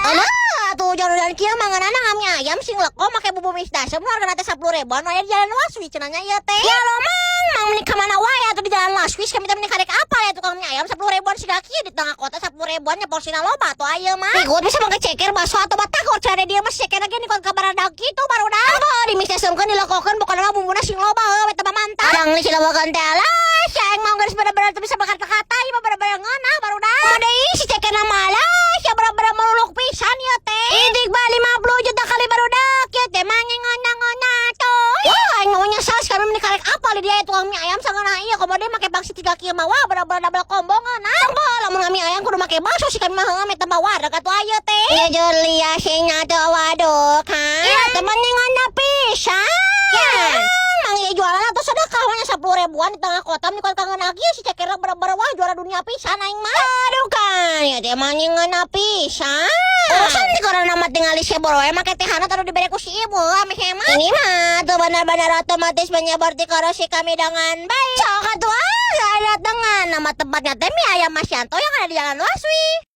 Alah, tuh hujan-hujan kieu mah ngeunana ngamie ayam sing leko make bumbu Misdasem nu hargana teh 10 ribuan aya di Jalan Laswi cenah nya ieu teh. Ya lo, Mang, Mang meni ka mana wae atuh di Jalan Laswi, kami teh meni karek apa ya tukang mie ayam 10 ribuan siga kieu di tengah kota 10 ribuan nya porsina loba atuh aya mah. Ikut bisa make ceker, bakso atau batagor cenah dia mah, ceker lagi nih ka baradag kitu barudak. Apa di Misdasemkeun dilekokeun, pokona mah bumbuna sing loba heuh eta mah mantap. Kadang nih silawakeun teh, alah, si aing mah geus bener-bener teu bisa berkata-kata, ieu mah bener-bener ngeunah barudak. Mah deui si cekerna mah, alah, sia bener-bener meluluk pisan ieu teh. Idik ba 50 juta kali barudak ieu teh mah ngeunah-ngeunah tuh. Wah, aing mau nyesal kami meni karek apa di dia tukang mie ayam sangeunah ieu, komo deui make pangsit tiga kieu mah, wah, bener-bener double combo ngeunah. Tong lamun ngamie ayam kudu make bakso sih kami mah heueuh meh tambah wareg atuh aya teh. Ieu Julia sina tuh, waduh kan. Ieu teh mah ngeunah pisan. Ya, Mang, ieu jualan atau sedekah mah 10 ribuan di tengah kota meni kangen lagi si cekerna bener-bener, wah, juara dunia pisan aing mah. Aduh kan, ieu teh mah ngeunah pisan. Urusan di corona mah tinggal di sebor we make teh hangat anu dibere ku si ibu ame hemat. Ini mah tuh benar-benar otomatis menyebar di si kami dengan baik. Sok atuh ah, saya dengan nama tempatnya teh Mie Ayam Mas Yanto yang ada di Jalan Laswi.